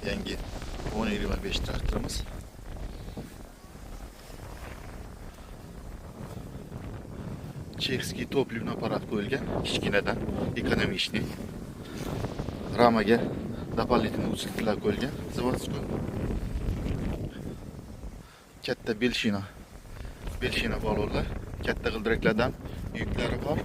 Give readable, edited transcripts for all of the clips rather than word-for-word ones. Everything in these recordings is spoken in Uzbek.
Yangi 1025 traktorimiz. Чешский топливный аппарат qo'yilgan, kichkinadan, ekonomичный. Ramaga дополнительный усилитель qo'yilgan, заводской. Katta belshina. Belshina balonlar, katta g'ildiraklardan yuklari bor.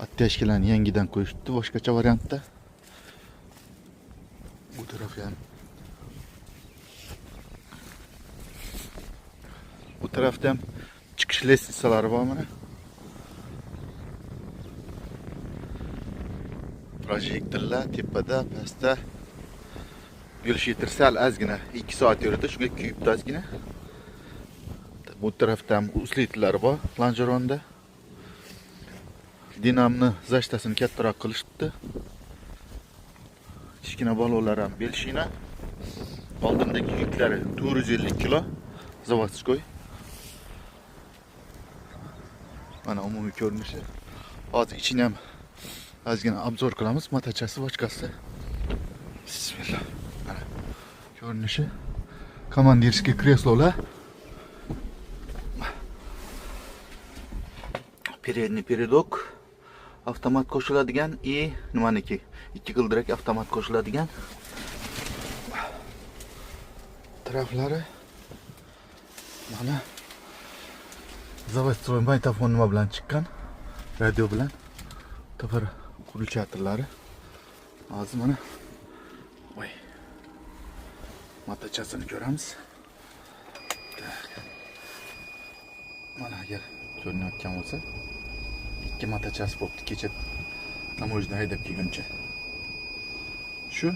Оттяжкаlarni yangidan qo'yishdi, boshqacha variantda. Bu taraf ham. Bu tarafda ham chiqish lestitsalari bor mana. Projektorlar tepada, pastda. Yo'l sal ozgina 2 soat yurdi, shunga kuyibdi ozgina. Bu tarafda ham uslitlari bor, lonjeronda. Dinamni zashtasini kattaroq qilishibdi. Kichkina balonlar ham belshina. Oldindagi yuklari 450 kilo заводской. Mana umumiy ko'rinishi. Hozir ichini ham ozgina obzor qilamiz, matachasi, bochkasi. Bismillah. Mana ko'rinishi. Komandirskiy kreslolar. Передний передок avtomat qo'shiladigan и nimaniki? Ikki g'ildirak avtomat qo'shiladigan. Taraflari mana заводской magnitofon nima bilan chiqqan, radio bilan. Tafar включательlari. Hozir mana voy matachasini ko'ramiz. Mana agar ko'rinayotgan bo'lsa, ikki matachasi bo'pti kecha tamojni haydab kelguncha. Shu